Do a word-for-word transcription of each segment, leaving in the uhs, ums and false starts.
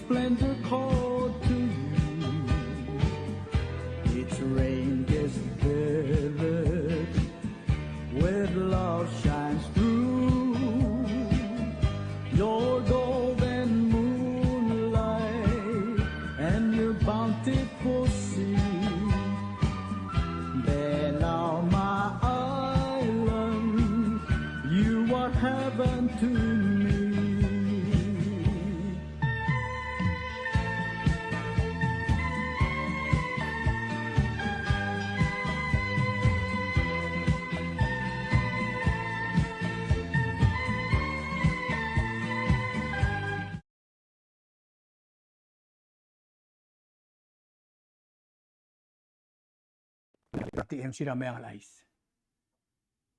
Splendor called to you. Its radiant spirit with love shines through. Your golden moonlight and your bountiful sea. Belau, my island, you are heaven to me. T M C er a Meang el Chais.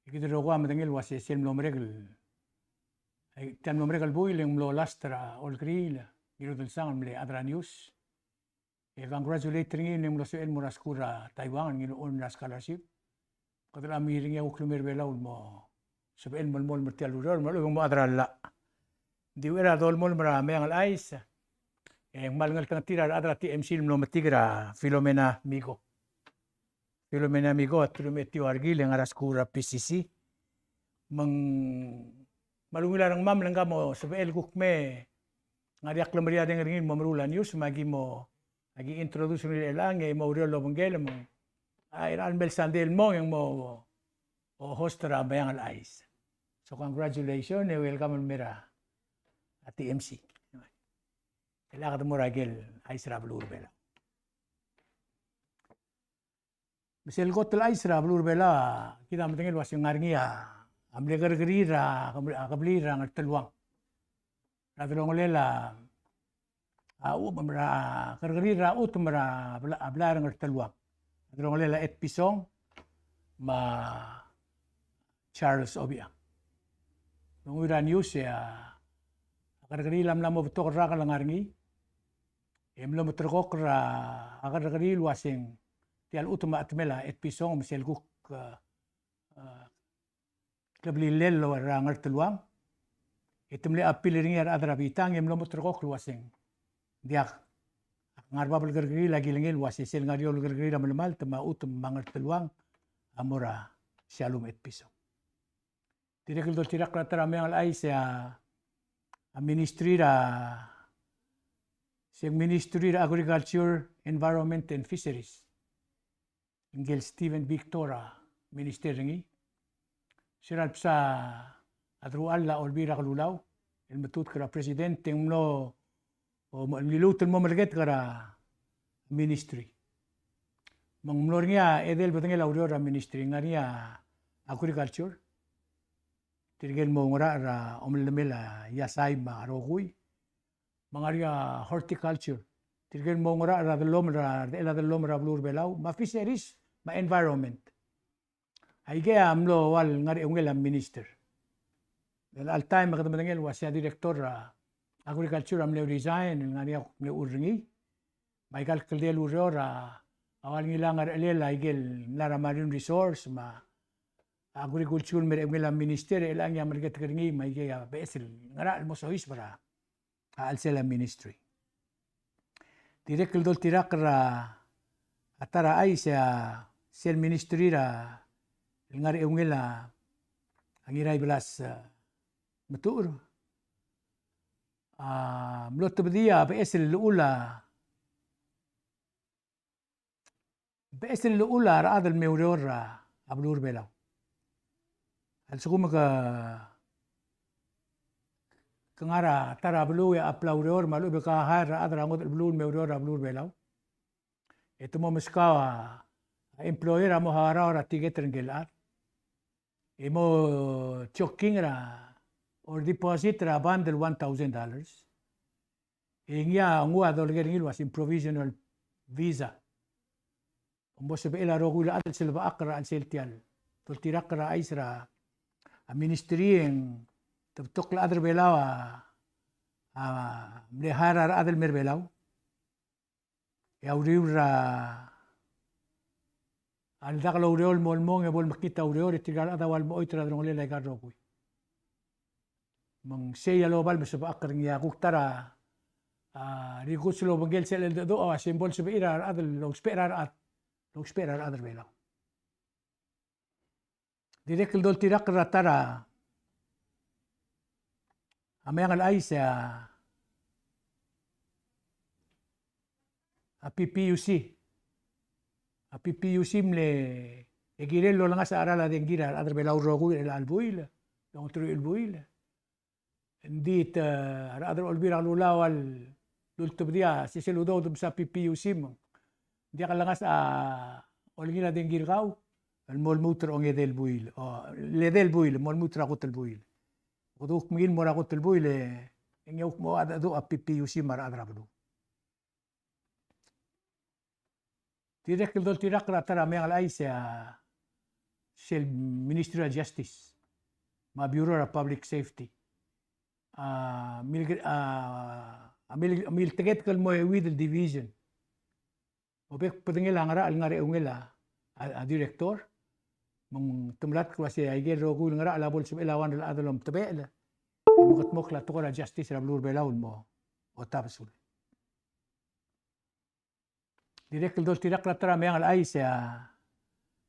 E kid el rokui a medengei el uase sel mlo merek el, e, tia el mlo merek el buil e ng mlo last er a Olkeriil, Ngirudelsang, el mle chad er a news. E congratulate er ngii el ng mlo sebechel el mo er a skuul er a Taiwan, ngii el earn er a scholarship. Kede mla mirrenges a kuk lluich me a eru el Belau el mo sebechel el melemolem er tia el ureor, me a lechub e ng mo chad er a llach. Ng di uchei er a dolemolem er a Meang el Chais, e ng kmal ngeltengetir a rechad er a T M C el mlo metik er a Filomena Miko. Filomena Miko a teruich me a etiu a rekil e ngar er a skuul er a P C C. Me ng kmal ungil a rengmam el ngka mo sebechel el kuk mei, ngar er ngii a klemerang er ngii el mo meruul a news, me aki mo, aki introduce er ngii er chelechang, e mo oureor el obengkel, me ng, a, er a chelecha el Sunday el mong e ng mo, o, host er a Meang el Chais. So congratulations, e welcome el mei er a T M C. Chelechang e kede mo er a ikel chais er a beluu er a Belau. Me sel kot el chais er a beluu er a Belau, kid a medengei el uase ng ngar er ngii a mle kerrekeriil er a, a kebliil er a Ngerteluang. Er a delongelel a, a, u-, er a kerrekeriil er a chutem er a bla-, a blai er a Ngerteluang. Er a delongelel a Etpison me a Charles Obichang. Me ng ungil er a news e a kerrekeriil a mla mo betok el rak el ngar er ngii. E mlo meterekokl er a kerrekeriil el uase ng tia el chutem a chetemel a Etpison me sel kuk, e, e, kleblillel er a Ngerteluang. E te mle appeal er ngii a rechad er a bitang e mlo meterekokl el uase ng diak. Ak ngar er bab el kerrekeriil a kilengei el uase sel ngar er eou el kerrekeriil a melemalt me a chutem me a Ngerteluang a mo er a Shallum Etpison. Dirrek el doltirakl er a ta er a Meang el Chais e a, a ministry er a, se ng ministry er a Agriculture, Environment and Fisheries. Ngike el Steven Victor a minister er ngii. Se er a lebsa a deruchall a Olbiil er a Kelulau el metutk er a president e ng mlo, o, mo, liluut el mo meleketek er a ministry. Me ng mlo er ngii a edei el bedengel a ureor er a ministry, ng ngar er ngii a agriculture. Tirke el mo oungerachel er a omellemel a iasai me a rokui. Me ng ngar er ngii a horticulture. Tirke el mo oungerachel er a dellomel er a, er a dellomel er a beluu er a Belau. Me a fisheries, me a environment. Aikei a mlo ua el ngar er a eungel a minister. Er chelecha el taem e kede medengei el uase a director er a agriculture a mle resign, el ngar er ngii a kuk mle uchul er ngii. Me aika el kldei el ureor a ua el ngilai a ngerechelel aike el mla er a marine resource me a agriculture el mei er a eungel a minister, e chelechang e a meleketek er ngii me aikei a beches el ngerachel el mo soiseb er a a chelsel a ministry. Dirrek el doltirakl er a ta er a chais e a sel ministry er a el ngar er a eungel a Ngiraibelas, e, Metuchel, a mlo tebedii a beches el llechul a beches el llechul a rechad el me oureor er a beluu er a Belau. A lsekum ke, ke ngar er a ta er a beluu e apply a ureor me a lechub e ke hire er a rechad er a ngodech el beluu el me oureor er a beluu er a Belau, e te mo meskau a employer a mo harau er a ticket er ngike el chad e mo chocking er a, or deposit er a bond el one thousand dollars. E ngii a nguu a dolekoi er ngii el uasei ng provisional visa. Ng mo sebechel a rokui el chad el selbechakl er a chelsel tia el doltirakl er a chais er a ministry e ng te betok el chad er a Belau a, a mle hire a rechad el mei er a Belau. E a uriul er a a ldak el oureor el mo el mong e bo lemekngit a ureor e tirka el chad a ua lemechoit er a delongelel aika el rokui. Me ng sei a lobal me sebechakl er ngii a kuk ta er a a, rikuts el obengkel sel cheldecheduch a uase ng bo lsebechir a rechad el ousbech er a rechad, el ousbech er a rechad er a Belau. Dirrek el doltirakl er a ta er a meang el chais, a, a PPUC. A PPUC a mle kirel el olengasech a cheral a dengki er a rechad er a Belau el rokui er chelecha el buil, el ongeteruich el buil. Ng di, e, a rechad er a Olbiil er a Kelulau a lultebedii a sesei el udoud el msa PPUC me ng diak lengasech a olengil a dengki er kau el mo lmuut er a ongedei el buil, o, ledei el buil, mo lmuut er a kot el buil. Kede kuk mengiil el mo er a kot el buil, e ng kuk mo mengedecheduch a PPUC me a rechad er a beluu. Dirrek el doltirakl er a ta er a meang el chais, a, sel Ministry of Justice me a Bureau of Public Safety a mil, a, a mil, milteketek el mo euid el division. Mo bek el bedengel a ngerachel el ngar er a eungel a, a, a director, me te melatk el uase aike el rokui el ngerachel a bo lsebechel a one el chad el omtebechel, e mengetmokl a tekoi er a justice er a beluu er a Belau el mo otabesul. Dirrek el doltirakl er a ta er a meang el chais, a,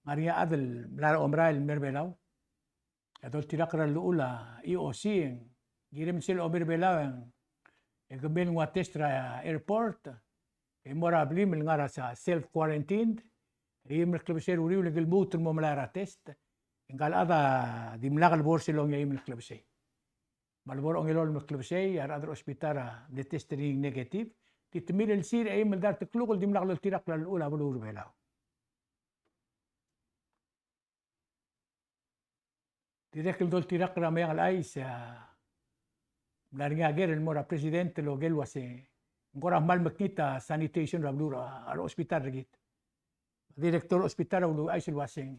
ngar er ngii a chad el mla er a omerael el mei er a Belau. A doltirakl er a llechul a EOC, e ng kirem sel omei er a Belau e ng, e kemiu el nguu a test er a airport, e mo er a blim el ngar er a self quarantine, e eim el klebesei er a uriul e ng lmuut el mo melai er a test, e ngka el chad a dimlak el bo er sel ongeim el klebesei. Me a lebo er a ongelolem el klebesei, a rechad er a hospital a mle test er ngii a negative, di te milelsii er a eim el dart el kluk el dimlak loltirakl a llechul a beluu er a Belau. Dirrek el doltirakl er a meang el chais, a, mla er ngii a ker el mo er a president el oker el uase ng kora kmal mekngit a sanitation er a beluu er a, a hospital er kid. Director er a hospital a uluuchais el uase ng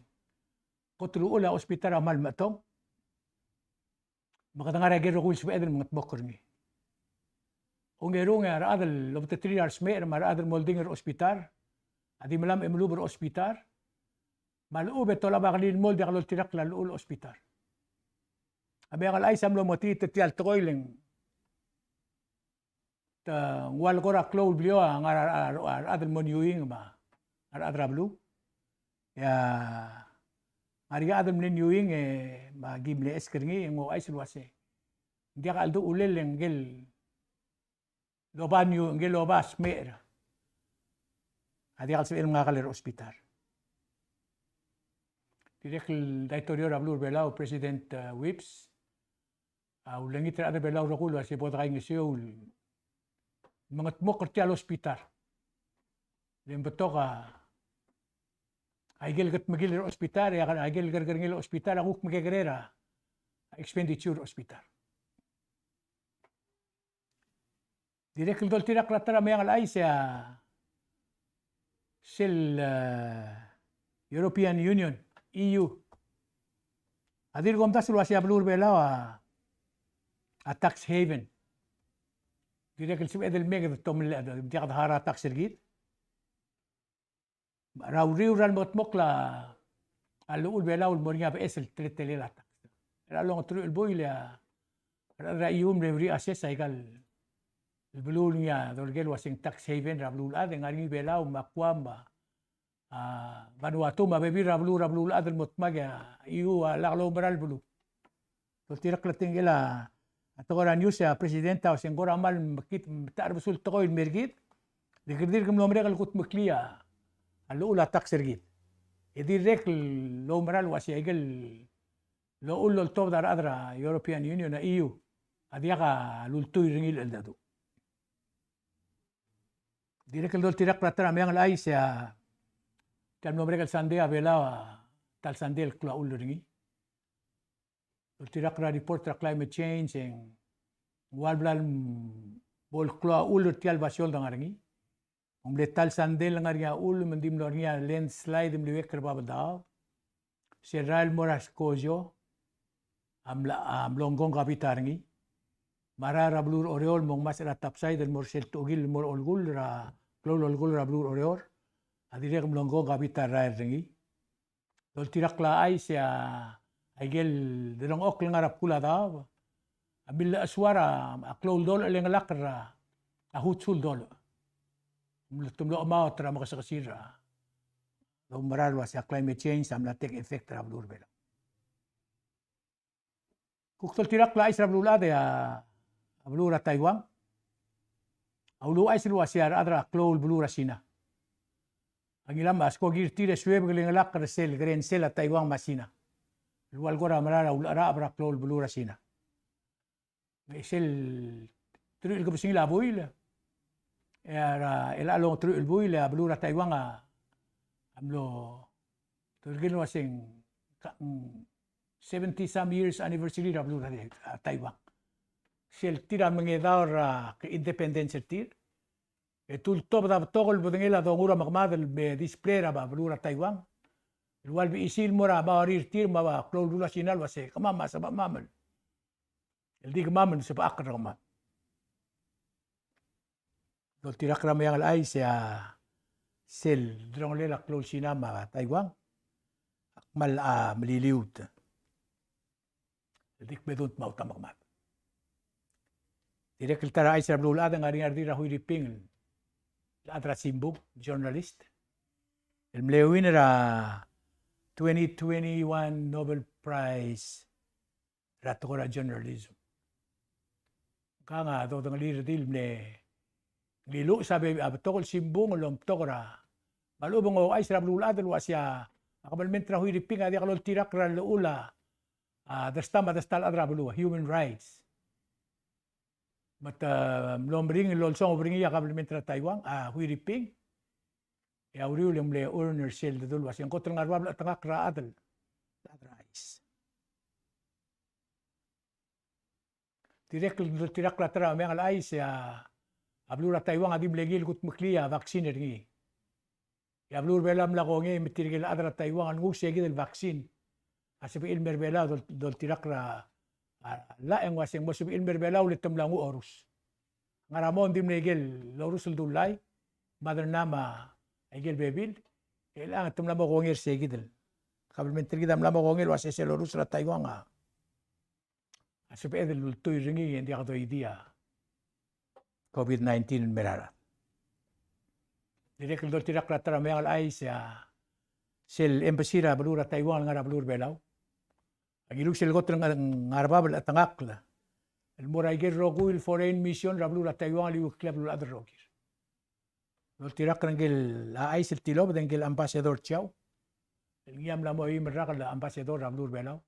kot el uchul a hospital a kmal mechetong. Me kede ngar er a ikel rokui el sebeched el mengetmokl er ngii. Ongerung e a rechad el obeteterir a resmecher me a rechad el mo oldingel er a hospital a di melamech e melub er a hospital, me a lechub e te olab a kelir el mo el diak loltirakl a llechul a hospital. A meang el chais a mlo metiit er tia el tekoi el ng Te ng ua le kora klou el blio a ngar er a, a, a rechad el mo niuing me a rechad er a beluu. E a ngar er ngii a chad el mle niuing e me aki mle ask er ngii e ng ouchais el uase ng diak a cheldecheduch el ngike el oba niu, ngike el oba smecher a diak el sebechel el ngakl er a hospital. Dirrek el daitorio er a beluu er a Belau, President, e, Whipps, a ulengit er a rechad er a Belau el rokui el uase bo dekaingeseu el mengetmokl er tia el hospital. Le ng betok a ikel kedmekill er a hospital, e a ikel kerkerengel er a hospital a kuk mekekerei er a expenditure er a hospital. Dirrek el doltirakl er a ta er a meang el chais, e a sel, e, European Union, E U, a dirk omdasu el uase a beluu er a Belau a, a tax haven. Dirrek el sebeched el mei e kede tomellii, diak de harau a tax er kid. Er a uriul er a lemekedmokl a llechul a Belau el mo er ngii a beches el teletelel a tax. Er a ongeteruich el buil e a rechad er a E U a mle reassess a ikal beluu el ngii a dolekoi el uase ng tax haven er a beluulechad, e ng ngar er ngii a Belau me a Guam me a, a, Vanuatu me a bebil er a beluu er a beluulechad el mo dmak e a E U a lak loumerang el beluu. Doltirakl er tirke el, a, tekoi er a news, e a President a uase ng kora kmal mekngit, metacherbesul tekoi el mei er kid, le kede dirk mlo merek el kudmeklii a llechul a tax er kid. E dirrek el oumerang el uase a ikel llechul el oltobed a rechad er a European Union, a E U, a diak a lultuil er ngii el cheldecheduch. Dirrek el doltirakl er a ta er a meang el chais, e a tia el mlo merek el sandei a Belau a ta el sandei el klou a chull er ngii. Doltirakl er a report er a climate change e ng ua le bla el bo el klou a chull er tia el basio el dengar er ngii. Ng mle ta el sandei el ngar er ngii a chull me ng di mlo er ngii a landslide el mliuekl er a Babeldaob. Sel rael el mo er a Sekoso a mla, a mlo ngkong a bita er ngii. Me a rael er a beluu er a Oreor el mo ngmasech er a topside el mo er sel techukil el mo er a olkull er a, klou el olkull er a beluu er a Oreor a dirrek el mlo ngkong a bita el rael er ngii. Doltirakl a chais, e a ikel delengchokl el ngar er a bkul a daob a millechesuar a klou el dolech el chengelakl er a a hutsol dolech. Te mlo, te mlo chemaot er a mekesekesir er a, doumera el uasei a climate change a mla take effect er a beluu er a Belau. Kuk doltirakl a chais er a beluulechad e a, a beluu er a Taiwan a uluuchais el uasei a rechad er a klou el beluu er a Sina a ngilai me a skoki er tir e suebek el chengelakl er sel kerensel a Taiwan me a Sina el ua el kora mera er a ulecheracheb er a klou el beluu er a Sina. Me sel teruich el kebesengil a buil, e a, er a chelecha el ongeteruich el buil, e a beluu er a Taiwan a, a mlo, te dirk el uaseng, ka, mm, seventy some years anniversary er a beluu er a, a Taiwan. Sel tir a mengedaol er a, ke independence er tir. E te ultobed a betok el bedengel a dongu er a mekemad el me display er a beluu er a Taiwan el ua le bechisiich el mo er a maorir tir me a klou el beluu er a Sina el uasei, kemam a sebechemam el di kemam el sebechakl er kemam. Doltirakl er a meang el chais e a sel delongelel a klou el Sina me a Taiwan a kmal a meliliut. El di kmedung me a uta mekemad. Dirrek el ta er a chais er a beluulechad e ng ngar er ngii a redil er a Hui Riping el chad er a simbung, journalist, el mle win er a twenty twenty-one Nobel Prize er a tekoi er a journalism. Ngkang a dodengelii el redil el mle ngiluu a be, a betok el simbung el omtok er a, me a lechub e ng ouchais er a beluulechad el uasei a kabelment er a Hui Riping a diak loltirakl er a llechul a, a desta me a desta el chad er a beluu, human rights. Me te mlo meringel el olsong er ngii a kabelment er a Taiwan, a Hui Riping. E a uriul e ng mle earn er sel dedu el uasei ng kot el ngar er bab el chetengakl er a chad el, chad er a chais. Dirrek el, dirrek el ta er a meang el chais e a, a beluu er a Taiwan a di mle ngii el kutmeklii a vaccine er ngii. E a beluu er a Belau a mla kongei me tirke el chad er a Taiwan a nguu sei kid el vaccine a sebechir el mer a Belau dol, doltirakl er a, a, llach e ng uaseng mo sebechir el mer a Belau le te mla nguu a orus. Ngar er a mong e ng di mle ikel orus el dullai, Moderna me a ikel bebil, e chelechang e te mla mo kongei er sei kid el, kabelment er kid a mla mo kongei el uasei sel orus er a Taiwan a a sebeched el ultuil er ngii e ng diak doidii a COVID nineteen el mer a rechad. Dirrek el doltirakl er a ta er a meang el chais e a sel embassy er a beluu er a Taiwan el ngar er a beluu er a Belau a ngiluu sel kot el ngar, ngar er bab el chetengakl el mo er a ikel rokui el foreign mission er a beluu er a Taiwan el iueklii a beluulechad el rokir. Doltirakl er ngike el chais el tilobed e ngike el Ambassador Chiao el ngii a mla mo eim el rak el Ambassador er a beluu er a Belau.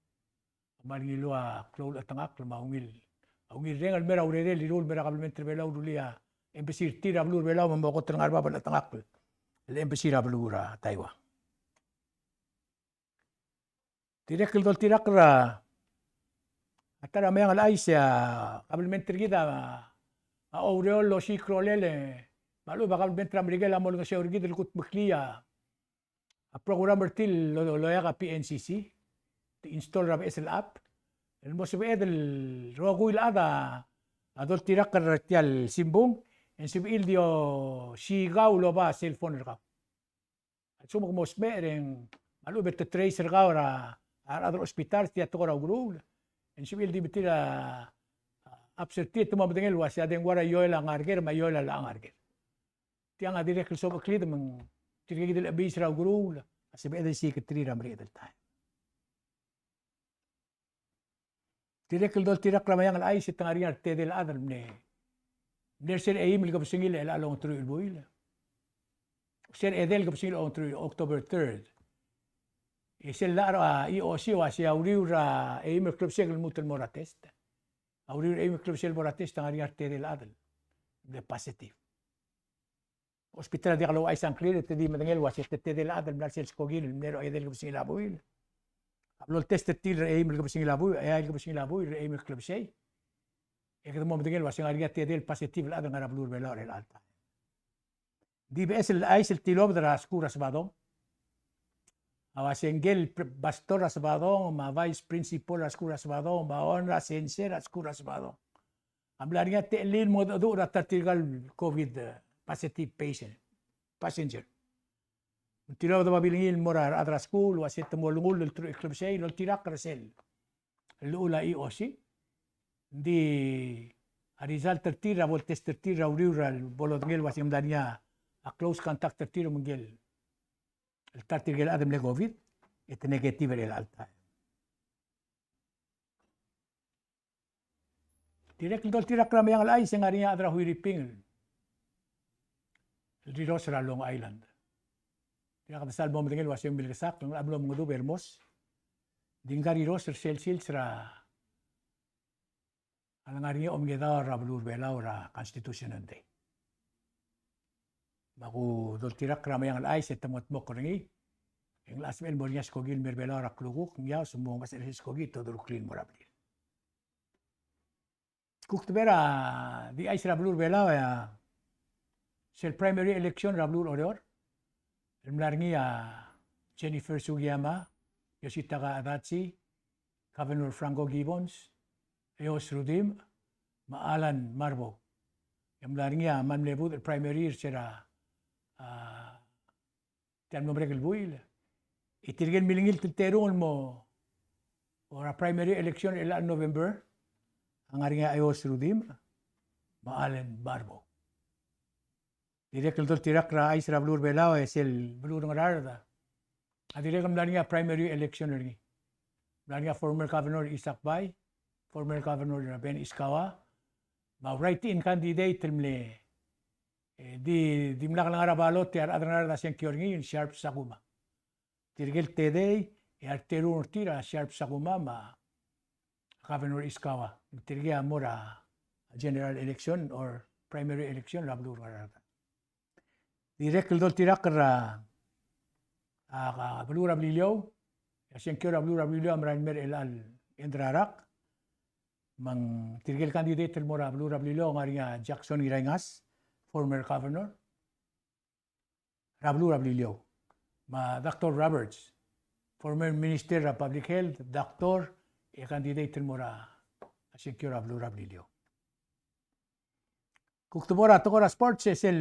Me a ngiluu a klou el chetengakl me a ungil, a ungil reng el mer a urerel el irul el mer a kabelment er a Belau el rullii a embassy er tir er a beluu er a Belau me mo kot el ngar er bab el chetengakl el embassy er a beluu er a Taiwan. Dirrek el doltirakl er a, a ta er a meang el chais e a kabelment er kid a, a oureor el osiik a rolel e me a lechub a kabelment er a Merikel a mo olengeseu er kid el kutmeklii a a program er tir el lo, lo, loia a PNCC, te install er a beches el app el mo sebeched el rokui el chad a doltirakl er tia el simbung e ng sebechir el di osiik kau el oba a cellphone er kau. A lsekum ke mo smecher e ng, me a lechub e te trace er kau er a, a rechad er a hospital, tia tekoi er a ukeruul, e ng sebechir el di betir a, a apps er tir e te mo medengei el uasei a dengua er a Joel a ngar ker me a Joel a locha ngar ker. Tiang a dirrek el sobecheklid me ng tirke kid el chemiis er a ukeruul a sebeched el siik er tir er a mereched el taem. Dirrek el doltirakl er a meang el chais e te ngar er ngii a retedei el chad el mle, mle er sel eim el kebesengil er chelecha el ongeteruich el buil. Sel edei el kebesengil er a ongeteruich, October third. E sel llach er a EOC a uasei a uriul er a eim el klebesei el lmuut el mo er a test. A uriul er a eim el klebesei el mo er a test a ngar er ngii a retedei el chad el mle positive. Hospital a diak louchais a ngklir e te di medengei el uasei te tedei el chad el mla er sel skoki el mle er a edei el kebesengil a buil a blo el test er tir er a eim el kebesengil a buil, eai el kebesengil a buil er a eim el klebesei. E kede mo medengei el uasei ng ngar er ngii a tedei el positive el chad el ngar er a beluu er a Belau er chelecha el taem. Di beches el chais el tilobed er a skuul er a Sebadong a uasei ngike el pre-, pastor er a Sebadong me a vice principal er a skuul er a Sebadong me a owner er a sensei er a skuul er a Sebadong a mla er ngii a techellir el mengedecheduch er a ta er tirka el COVID, eh, positive patient, passenger. Me ng tilobed a babilngii el mo er a rechad er a skuul el uasei te mo olengull el teruich el klebesei el oltirakl er sel llechul a EOC. Ng di a result er tir, a bo el test er tir, er a uriul er a bo lodengei el uase ng mla er ngii a close contact er tir me ngike el ta er tirke el chad el mle COVID, e te negative er chelecha el taem. Dirrek el doltirakl er a Meang el Chais e ng ngar er ngii a chad er a Huiriping el riros er a Long Island. Tirka a kede sal mo medengei el uase ng milkesakl, ng locha mlo mengedub e remos. Di ngka a riros er sel sils er a a lengar er ngii a omengedaol er a beluu er a Belau er a Constitution Day. Me a kuk doltirakl er a Meang el Chais e te mengetmokl er ngii, e ng locha sebechel el mo er ngii a skoki el mei er a Belau er a klukuk, ng iau, se mo ngesechel a skoki e te odureklii el mo er a blil. Kuk tebechel a di chais er a beluu er a Belau e a sel primary election er a beluu er a Oreor, el mla er ngii a Jennifer Sugiyama, Yositaka Adachi, Governor Franco Gibbons, Eyos Rudimch, me a Alan Marbou. E mla er ngii a mle budech el primary er se er a, a, tia el mlo merek el buil. E tirke el milengilt el terung el mo er a primary election er chelecha el November, a ngar er ngii a Eyos Rudimch, me a Alan Marbou. Dirrek el doltirakl er a chais er a beluu er a Belau e sel beluu er a Ngaraard a dirrek el mla er ngii a primary election er ngii. Mla er ngii a former governor Isaac Bai, former governor Ben Iskawa, me a write-in candidate el mle, e, di, dimlak lengar er a ballot e a rechad er a Ngaraard a sengkio er ngii, Sharp Sakuma. Tirke el tedei, e a reterung er tir a Sharp Sakuma me a Governor Iskawa. Tirke a mo er a general election or primary election er a beluu er a Ngaraard. Dirrek el doltirakl er a, a, a beluu er a Beliliou, e a sengkio er a beluu er a Beliliou a merael el mei er chelecha el end er a rak. Me ng tirke el candidate el mo er a beluu er a Beliliou a ngar er ngii a Jackson Ngiraingas, former governor er a beluu er a Beliliou, me a Doctor Roberts, former Minister er a Public Health, doctor, e candidate el mo er a sengkio er a beluu er a Beliliou. Kuk tebor a tekoi er a sports e sel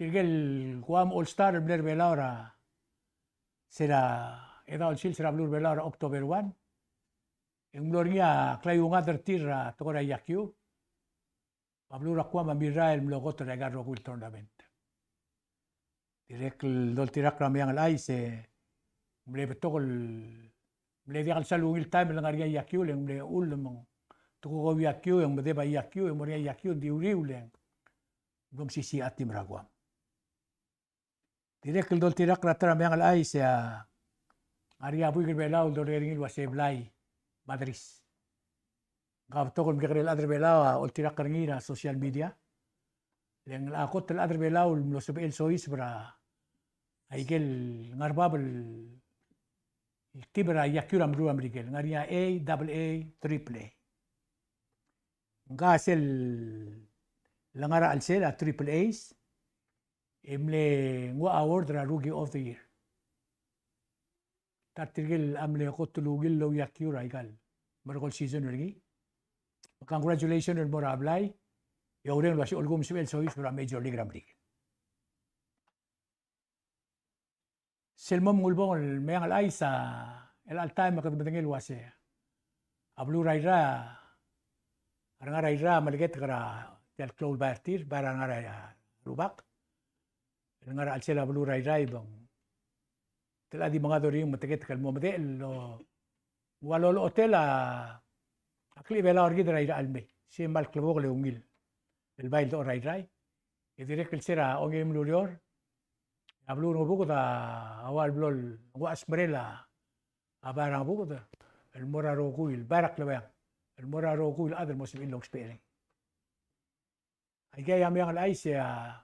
tirke el Guam All Star el mle er a Belau er a, se er a chedaol sils er a beluu er a Belau er a October one, e ng mlo er ngii a klaiungad er tir er a tekoi er a iakiu. Me a beluu er a Guam a mirrael el mlo kot er aika el rokui el tournament. Dirrek el doltirakl er a Meang el Chais e ng mle betok el, mle diak el sal ungil taem el ngar er ngii a iakiu, le ng mle chull me ng tekoi a iakiu, e ng medeb a iakiu, e ng mo er ngii a iakiu, ng di uriul e ng mlo mesisiich a team er a Guam. Dirrek el doltirakl er a ta er a Meang el Chais e a ngar er ngii a buik er a Belau el dorrenges er ngii el uase blai me a deris. Ng betok el mekekerei el chad er a Belau a oltirakl er ngii er a social media. Le ng locha kot el chad er a Belau el mlo sebechel el soiseb er a ikel ngar er bab el team er a iakiu er a beluu er a Merikel. Ngar er ngii a A, double A, triple A. Ngka sel lengar er a chelsel a triple A's, e mle nguu a award er a Rookie of the Year. Ta er tirke el mle kot el ungil el ouiakiu er aika el merekong el season er ngii. Congratulations el mo er a blai, e oureng el uase a lsekum ng sebechel el soiseb er a Major League er a Merikel. Sel mo ulebongel el Meang el Chais a chelecha el taem e kede medengei el uase a beluu er a Irrai, a rengar er a Irrai a meleketek er a tia el klou el bai er tir, bai er a rengar er a rubak. El ngar er a chelsel a beluu er a Irrai, e ng techa di mengador er ngii me te ketek el mo medechel el ua lolochotel a klechibelau er kid er a Irrai el mei. Se mal klebokel e ungil el bai el dechor er a Irrai. E dirrek el se er a ongeim el ureor, a beluu er a Ngebuked a ua el blo el nguu a chesmerel a bai er a Ngebuked el mo er a rokui el bai er a klebeang, el mo er a rokui el chad el mo sebechir el ousbech er ngii. Aikei a Meang el Chais e a,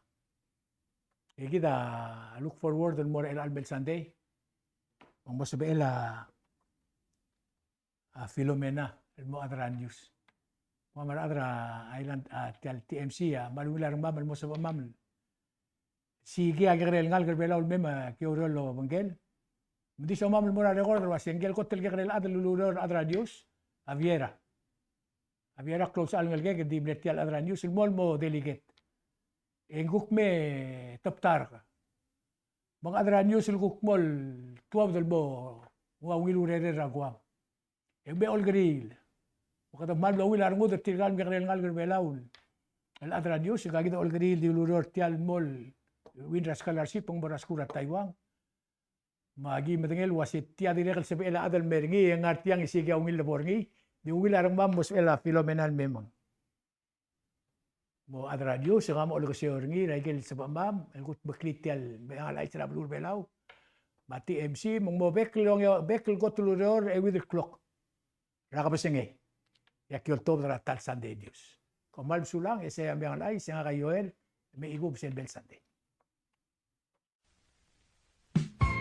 e kid a look forward el mo er a chelecha el mei el Sunday. Me ng mo sebechel a, a Filomena el mo chad er a news. Me a rechad er a Island, a, tia el T M C a kmal ungil a rengmam el mo sebechemam el siikii a kekerei el ngalek er a Belau el mei me ki oureor el obengkel. Me ng di somam el mo er a record el uase ngike el kot el kekerei el chad el ulureor el chad er a news a Viera. A Viera a klou el sechal ngelekek, e di mle tia el chad er a news el mo, el mo delegate. E ng kuk me tebtark. Me ng chad er a news el kuk mo el tuobed el mo ua ungil urerel er a Guam. E ng mle olkeriil. Kede kmal ungil a rengud er tirka el mekekerei el ngalek er Belau el chad er a news, e aki di olekeriil el di ulureor er tia el mo el win er a scholarship, ng mo er a skuul er a Taiwan. Me aki medengei el uase tia dirrek el sebechel a chad el mer ngii, e ngar tiang e sei a ungil el bo er ngii, di ungil a rengmam mo sebechel a Filomena el me mong. Mo chad er a news, e ng mo olekeseu er ngii er a ikel sebechemam el kutmeklii tia el Meang el Chais er a beluu er Belau me a T M C, me ng mo bek el onge-, bek el kot el ureor er a euid el klok er a kebesengei. E aki oltobed er a ta el Sunday news. Kom kmal mesulang, e sei a Meang el Chais, e ngak a Joel, me chikub sel bel Sunday.